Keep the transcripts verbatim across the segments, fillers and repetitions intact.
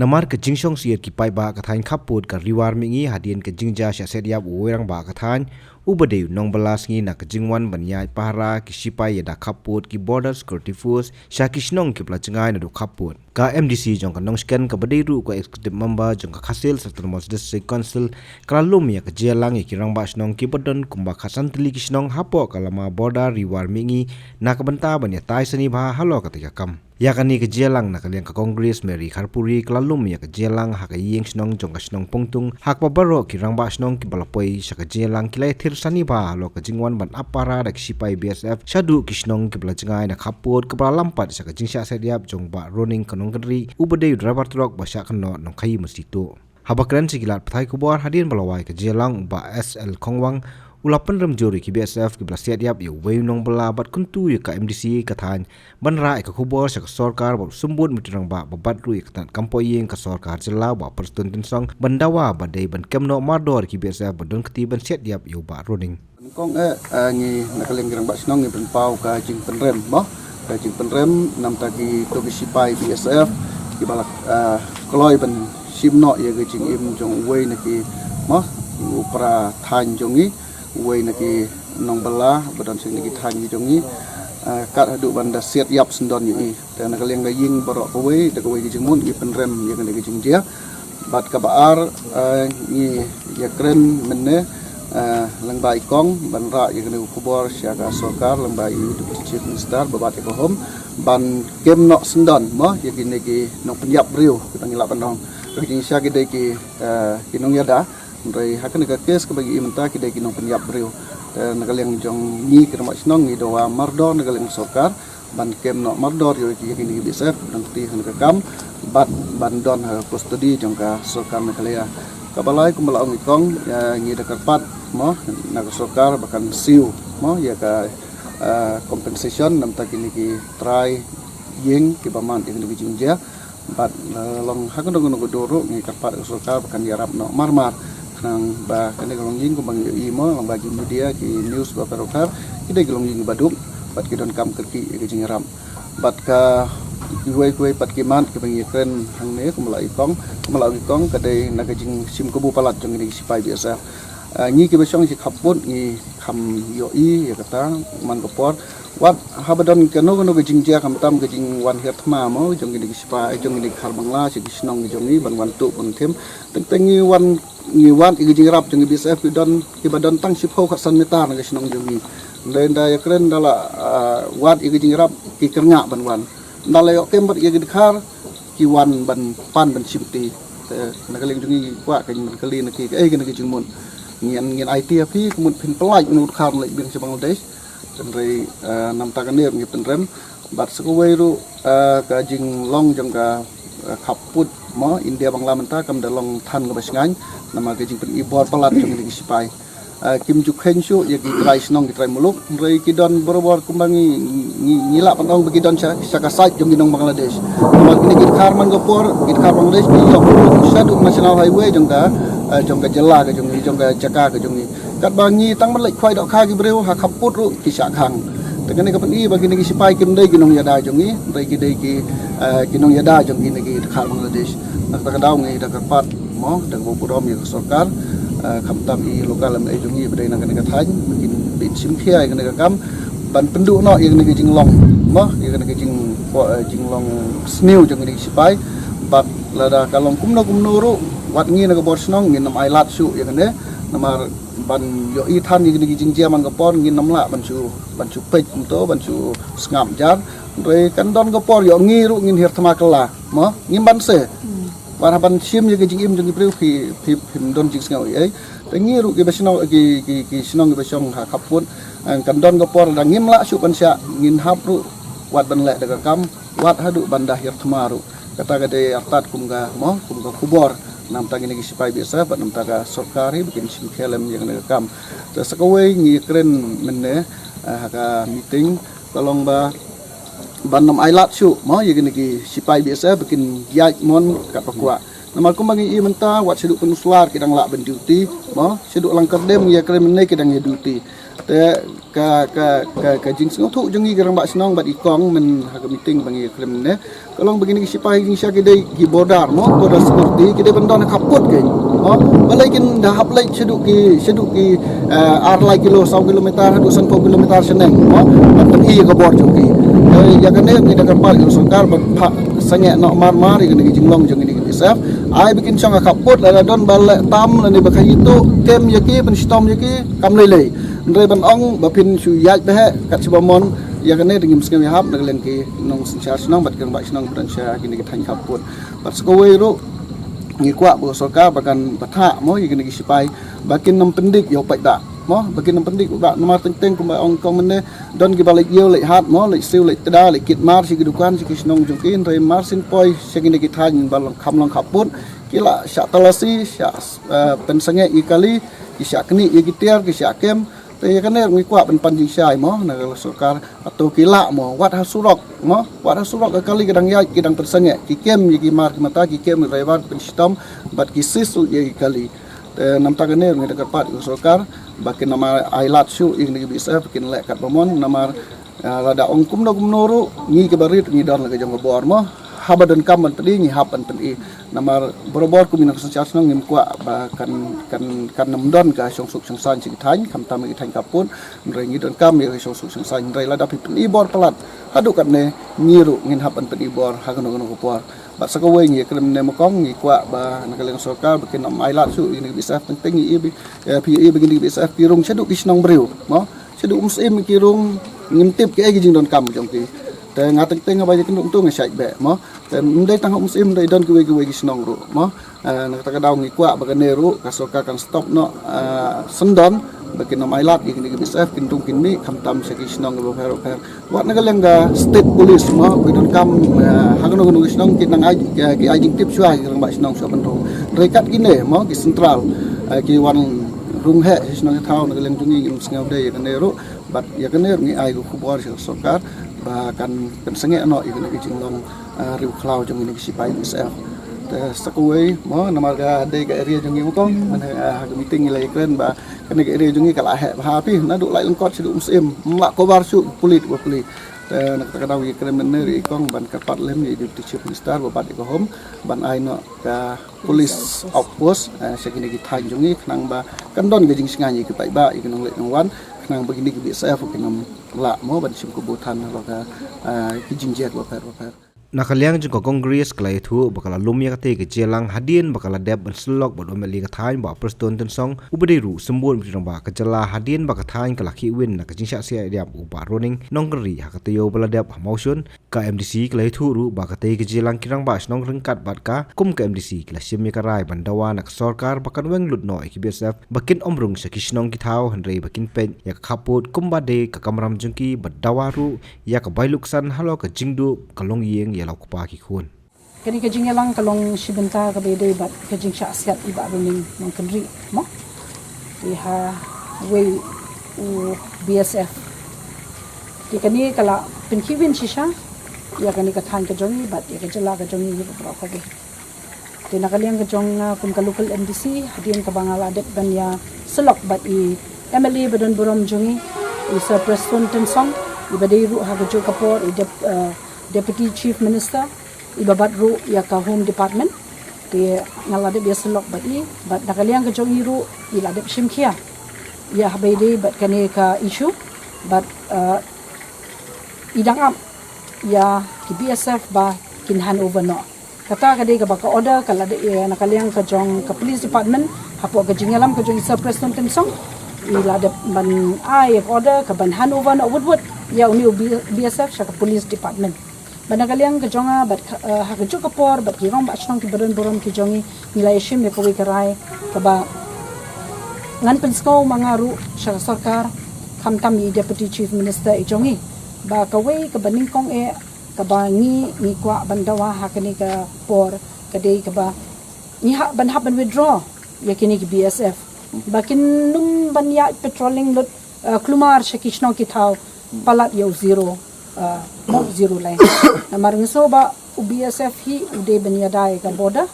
Namar ka jingshongsyier ki paidbah ka thaiñ khappud ka Ri War Mihngi hadien ka jingjia shah set ïap u wei rangbah ka thaiñ, uba dei u nongbylla sngi na ka jingwan ban ïaid pahara ki shipai ïada khappud ki Border Security Force sha ki shnong kiba la jngai naduh khappud. Ka M D C jong ka Nongshken kaba dei ruh ka Executive Member jong ka Khasi Hills Autonomous District Council ka la lum ïa ka jingïalang ïa ki rangbah shnong kiba don kumba khatsan tylli ki shnong hapoh ka lama border Ri War Mihngi na ka bynta ban ïatai sani bha halor katei ka kam. Ïa kane ka jingïalang na ka liang ka Congress Mary Kharpuri ka la lum ïa ka jingïalang ha ka ïing shnong jong ka shnong Pongtung, ha kaba baroh ki rangbah shnong kiba la poi sha ka jingïalang ki la ïathir sani bha halor ka jingwan ban ap pahara da ki shipai B S F shaduh ki shnong kiba la jngai na khappud kaba la lam pat sha ka jingshah set ïap jong Bah Roning Kanongkynrih, uba dei u driver truck ba shah kynnoh nongkhaïi masi tuh. Haba kren sha ki lad pathai khubor hadien ba la wai ka jingïalang, u Bah S L Khongwang u la pynrem jur ïa ki B S F kiba la siat ïap ïa uwei u nongbylla bad kyntu ïa ka M D C ka thaiñ ban rah ïa ka khubor sha ka sorkar bad u symbud myntri rangbah ba bat ruh ïa ka tnat kam poh ïing ka sorkar jylla, u Bah Prestone Tynsong, ban dawa ba dei ban kem noh mardor ïa ki B S F ba don kti ban siat ïap ïa u Bah Roning. Kong eh, eh, ngi na ka liang ki rangbah shnong ngi pynpaw ka jingpynrem mo, ka jingpynrem namar ki to ki shipai B S F kiba la, eh, kloi ban shim noh ïa ka jingim jong uwei na ki mo, u para thaiñ jong ngi, uwei na ki nongbylla ba don sha ki thaiñ jong ngi, eh, kat haduh ban da siat ïap syndon ïa i. Te na ka liang ka ïing baroh kawei da kawei ka jingmut ngi pynrem ïa kane ka jingjia. Bad kaba ar, eh, ngi ïakren mynne, eh, lyngba i kong ban rah ïa kane ka khubor sha ka sorkar lyngba i Deputy Chief Minister ba bat ïa ka Home ban kem noh syndon mo ïa kine ki nongpynïap briew kiba ngi lah ban ong. Ka jingshisha ki dei ki, eh, ki nongïada. Hynrei ha kane ka kes kaba ngi i mynta ki dei ki nongpynïap briew. Eh, na ka liang jong ngi ki rangbah shnong ngi dawa mardor na ka liang sorkar ban kem noh mardor ïa ki, ïa kine ki B S F, ban kti ha kane ka kam bad ban don ha ka custody jong ka sorkar Meghalaya. Kaba lai kumba la ong i kong, ïa ngi da kyrpad mo na ka sorkar ba kan siew mo ïa ka, eh, compensation namar kine ki trai ïing kiba mad ïa kine ki jingjia. Bad, eh, long ha kano kano ka dur ruh ngi kyrpad ka sorkar ba kan ïarap noh marmar. Khnang ba kane ka longïing kumba ngi ïohi mo, long ba ki media ki news ba pher ba pher, ki dei ki longïing ba duk bad ki donkam kyrkieh ïa ka jingïarap. Bad ka kiwei kiwei pat ki mat kiba ngi ïakren hangne kumba la ong i kong, kumba la ong i kong ka dei na ka jingshim kabu palat jong kine ki shipai B S F. Eh, ngi kiba shong shi khappud ngi kham ïohi ïa kata man ka por. Wat haba don kano kano ka jingjia khamtam ka jingwan hiar thma mo jong kine ki shipai, jong kine ki dkhar Bangla sha ki shnong jong ngi ban wan tuh ban them. Teng teng ngi wan, ngi wad ïa ka jingïarap jong ki B S F ki don, kiba don tang shiphew khatsan mitar na ka shnong jong ngi. Hynrei ynda ïakren da la, ah, wad ïa ka jingïarap ki kyrngah ban wan. Ynda la ïoh kem bad ïa ki dkhar ki wan ban pan ban shim kti. Te na ka liang jong ngi kwah ka jingpynkylli na ki, kaei kane ka jingmut. Ngin, ngin aiti ha phi ka mut phin pynlait ïa u dkhar ban leit biang sha Bangladesh. Hynrei, eh, namar kane ngi pynrem bad sa kawei ruh, eh, ka jinglong jong ka, eh, khappud mo India Bangla mynta kam da long than kaba shngaiñ namar ka jingpyni bor palat jong kine ki shipai. Eh, kim ju kheiñ shuh ïa ki trai shnong ki trai muluk, hynrei ki don barabor kumba ngi, ngi, ngi lah ban ong ba ki don sha, sha ka side jong ki nong Bangladesh. Namar kine ki dkhar man ka por, ki dkhar Bangladesh ki ïoh shaduh National Highway jong ka, eh, jong ka jylla ka jong ngi, jong ka jaka ka jong ngi. Katba ngi tang ban leit khwai dohkha ki briew ha khappud ruh ki shah khang. Te kane ka pyni ba kine ki shipai kim dei ki nongïada jong ngi, hynrei ki dei ki, eh, ki nongïada jong kine ki dkhar Bangladesh. Na kata ka daw ngi da kyrpad mo da kaba burom ïa ka sorkar, eh, khamtam i local M L A jong ngi ba dei na kane ka thaiñ ba kin, ba kin shim khia ïa kane ka kam ban pynduh noh ïa kane ka jinglong mo, ïa kane ka jing, eh, jinglong sniew jong kine ki shipai. Bad lada ka long kumno kumno ruh wat ngi na ka bor shnong ngin ym ailad shuh ïa kane. Namar ban ïohi than ïa kine ki jingjia man ka por ngin ym lah ban shu, ban shu peit kumto, ban shu sngap jar. Hynrei kan don ka por ïoh ngi ruh ngin hiar thma kylla mo, ngim banse. Wat haba shim ïa ka jingim jong ki briew phi, phi, phim don jingsngew ei ei. Te ngi ruh kiba shnong, ki, ki, ki shnong kiba shong ha khappud, eh, kan don ka por da ngim lah shuh ban shah, ngin hap ruh wat ban leh da ka kam wat haduh ban da hiar thma ruh. Kata ka dei artat kum ka mo, kum ka khubor namar kine ki shipai B S F bad namar ka sorkar hi ba kin shim khia lem ïa kane ka kam. Te sa kawei ngi kren mynne, eh, ha ka meeting ka long ba ban ym ailad shuh mo ïa kine ki shipai B S F ba kin ïaid mon katba kwah. Namar kumba ngi i mynta wat shaduh Pynursla ki dang lah ban duty mo, shaduh Lyngkyrdem ngi ïakren mynne ki dang ïa duty. Te ka ka ka ka jingsngewthuh jong ngi ki rangbah shnong bad i kong mynta ha ka meeting ba ngi kren ne, ka long ba kine ki sipai jingshisha ki dei ki border mo, border security, ki dei ban don ha khappud ki mo. Balei kin da hap leit shaduh ki, shaduh ki, eh, ar lai kilo, saw kilometer haduh sanphew kilometer shaneng mo, ban pyni ïa ka bor jong ki. Eh, ïa kane ngi da kyrpad ïa ka sorkar ban phah sangeh noh marmar ïa kane ka jinglong jong kine ki BSF. Ai ba kin shong ha khappud, lada don ba leh tam lane ba khaïi tuh, kem ïa ki, pynshitom ïa ki, kam lei lei. Hynrei ban ong ba phin shu ïaid bha kat shaba mon, ïa kane da ngim sngew ïahap na ka liang ki nongsynshar shnong bad ki rangbah shnong ba don sha kine ki thaiñ khappud. Bad sa kawei ruh ngi kwah ba ka sorkar ba kan batai mo ïa kine ki sipai ba kin ym pyndik ïa u paidbah mo, ba kin ym pyndik u paidbah. Namar teng teng kumba ong kong mynne, don kiba leit ïew leit hat mo, leit siew leit tda, leit kit mar sha ki dukan sha ki shnong jong ki, hynrei mar syn poi sha kine ki thaiñ ba long kham long khappud, ki la shah talasi, shah, eh, pynsangeh ïa ki kali, ki shah knieh ïa ki tiar, ki shah kem. Te ïa kane ngi kwah ban pan jingshai mo na ka sorkar, hato ki lah mo, wat ha surok mo, wat ha surok ka kali ki dang ïaid, ki dang pynsangeh, ki kem ïa ki mar ki mata, ki kem ïa ki raibar, ki pynshitom bad ki siew ïa ki kali. Te namar kane ngi da kyrpad ïa ka sorkar ba kin ym ai lad shuh ïa kine ki BSF, kin leh kat ba mon. Namar, ah, lada ong kumno kumno ruh, ngi kiba rit ngi don la ka jong ka bor mo. Haba donkam ban pyni, ngi hap ban pyni. Namar barabor kum ki nongsynshar shnong ngim kwah ba kan, kan, kan ym don ka shongsuk shongsaiñ sha ki thaiñ, khamtam ki thaiñ khappud. Hynrei ngi donkam ïa ka shongsuk shongsaiñ, hynrei lada phi pyni bor palat haduh katne, ngi ruh ngin hap ban pyni bor ha kano kano ka por. Bad sa kawei ngi kren ne mo kong, ngi kwah ba na ka liang sorkar ba kin ym ai lad shuh ïa kine ki BSF. Teng teng ngi ïohi, eh, phi ïohi ba kine ki BSF ki rung shaduh ki shnong briew mo, shaduh Umsyiem ki rung, ngim tip kiei ki jingdonkam jong ki. Te nga teng teng haba ïakynduh kumto nga shait bha mo. Te ym dei tang ha Umsyiem, dei don kiwei kiwei ki shnong ruh mo. Eh, na kata ka daw ngi kwah ba kane ruh ka sorkar kan stop noh, eh, syndon ba kin ym ai lad ïa kine ki BSF, kin rung kin mih khamtam sha ki shnong kiba pher bapher. Wat na ka liang ka state police mo, ki donkam, eh, ha kano kano ki shnong ki nang ai, ki, ki ai jingtip shuwa ïa ki rangbah shnong shuwa ban rung. Hynrei kat kine mo, ki central, eh, ki wan rung heh sha shnong sha thaw, na ka liang jong ngi ngim sngew dei ïa kane ruh. Bad ïa kane ruh ngi ai ka khubor sha ka sorkar ba kan pynsangeh noh ïa kane ka jinglong, ah, riewkhlaw jong kine ki sipai BSF. Te sa kawei mo, namar ka dei ka area jong ngi mo kong, mynne, ah, ha ka meeting ngi la ïakren ba kane ka area jong ngi ka la heh bha phi, naduh Laityngkot shaduh Umsyiem, ym lah cover shuh, pulit ba pulit. Te na kata ka daw ngi kren mynne ruh i kong ban kyrpad lem ïa i Deputy Chief Minister ba bat ïa ka Home ban ai noh ka police outpost, eh, sha kine ki thaiñ jong ngi, khnang ba kan don ka jingshngaiñ ïa ki paidbah, ïa ki nongleit nongwan, khnang ba kine ki BSF kin ym lah mo ban shim kabu than halor ka, eh, ki jingjia kiba pher bapher. Na ka liang jong ka Congress ka la ïathuh ba ka la lum ïa katei ka jingïalang hadien ba ka la dep ban sylloh bad u MLA ka thaiñ Bah Prestone Tynsong, uba dei ruh u symbud myntri rangbah ka jylla, hadien ba ka thaiñ ka la khih win na ka jingshah siat ïap u Bah Ronning Nongkynrih ha ka taïew ba la dep ha Mawshun. Ka MDC ka la ïathuh ruh ba katei ka jingïalang ki rangbah shnong ryngkat bad ka kum ka MDC ki la shim ïa ka rai ban dawa na ka sorkar ba kan weng lut noh ïa ki BSF ba kin ym rung sha ki shnong ki thaw, hynrei ba kin peit ïa ka khappud kumba dei ka kamram jong ki, bad dawa ruh ïa ka bai luksan halor ka jingdup ka longïing ïa la u kpa ki khun. Kane ka jingïalang ka long shi bynta kaba ïadei bad ka jingshah siat i Bah Ronning Nongkynrih mo, te ha wei u BSF. Te kane ka la pynkhih win shisha ïa kane ka thaiñ ka jong ngi bad ïa ka jylla ka jong ngi baroh kawei. Te na ka liang ka jong nga kum ka local MDC, hadien kaba nga la dep ban ïa sylloh bad i MLA ba don burom jong ngi, i Sir Prestone Tynsong, iba dei ruh ha kajuh ka por i dep-, eh, Deputy Chief Minister, iba bat ruh ïa ka Home Department. Te nga la dep ïa sylloh bad i, bad na ka liang ka jong i ruh i la dep shim khia ïa haba ïadei bad kane ka issue, bad, eh, i dang ap ïa ki BSF ba kin hand over noh. Kata ka dei kaba ka order ka la dep ïa na ka liang ka jong ka Police Department, hapoh ka jingïalam ka jong i Sir Prestone Tynsong, i la dep ban ai ïa ka order ka ban hand over noh wut wut ïa une u B-, BSF sha ka Police Department. Bad na ka liang ka jong nga bad ka, eh, ha kajuh ka por bad ki rangbah shnong kiba don burom ki jong ngi, ngi la ïa shim ïa kawei ka rai kaba ngan pynsngew ma nga ruh sha ka sorkar, khamtam i Deputy Chief Minister i jong ngi, ba kawei kaba nyngkong eh kaba ngi, ngi kwah ban dawa ha kane ka por ka dei kaba ngi hap ban, hap ban withdraw ïa kine ki BSF ba kin nym ban ïa patrolling lut, eh, kulmar sha ki shnong ki thaw palat ïa u zero, eh, mo, zero line. Namar ngi sngew ba u BSF hi u dei ban ïada ïa ka border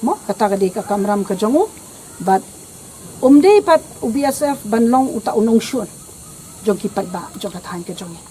mo, kata ka dei ka kamram ka jong u. Bad um dei pat u BSF ban long uta u nongshun. jong ki paidbah jong ka thaiñ ka jong ngi.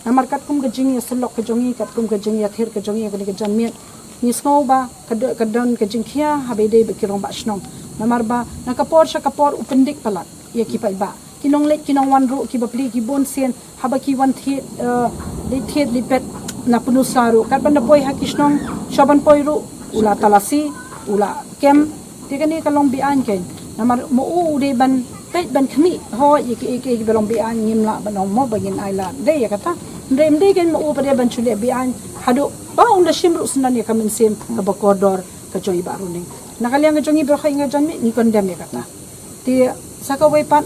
Namar katkum ka jingïasyllok ka jong ngi, katkum ka jingïathir ka jong ngi ïa kane ka janmiet, ngi sngew ba ka do-, ka don ka jingkhia haba ïadei bad ki rangbah shnong. Namar ba na ka por sha ka por u pyndik palat ïa ki paidbah. Ki nongleit ki nongwan ruh, ki bapli ki bun sien, haba ki wan thied, eh, leit thied leit peit na Pynursla ruh, kat ban da poi ha ki shnong, sha ban poi ruh u la talasi, u la kem. Te kane ka long beaiñ kein. Namar ma u u dei ban peit ban khmih, hooid, ïa ki, ïa ki, ïa kiba long beaiñ ngim lah ban ong mo ba ngin ailad. Dei ïa kata. Hynrei ym dei kein ma u pat dei ban shu leh beaiñ haduh ba un da shim ruh syndon ïa ka mynsiem kaba kordor ka jong i Bah Runing. Na ka liang ka jong ngi baroh ïa ka janmiet ngi condemn ïa kata. Te sa kawei pat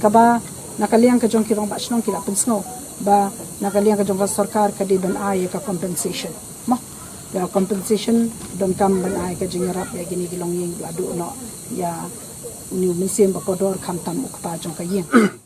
kaba na ka liang ka jong ki rangbah shnong ki la pynsngew ba na ka liang ka jong ka sorkar ka dei ban ai ïa ka compensation. Mo, ïa compensation donkam ban ai ka jingïarap ïa kine ki longïing ba la duh noh ïa une u mynsiem ba kordor khamtam u kpa jong ka ïing.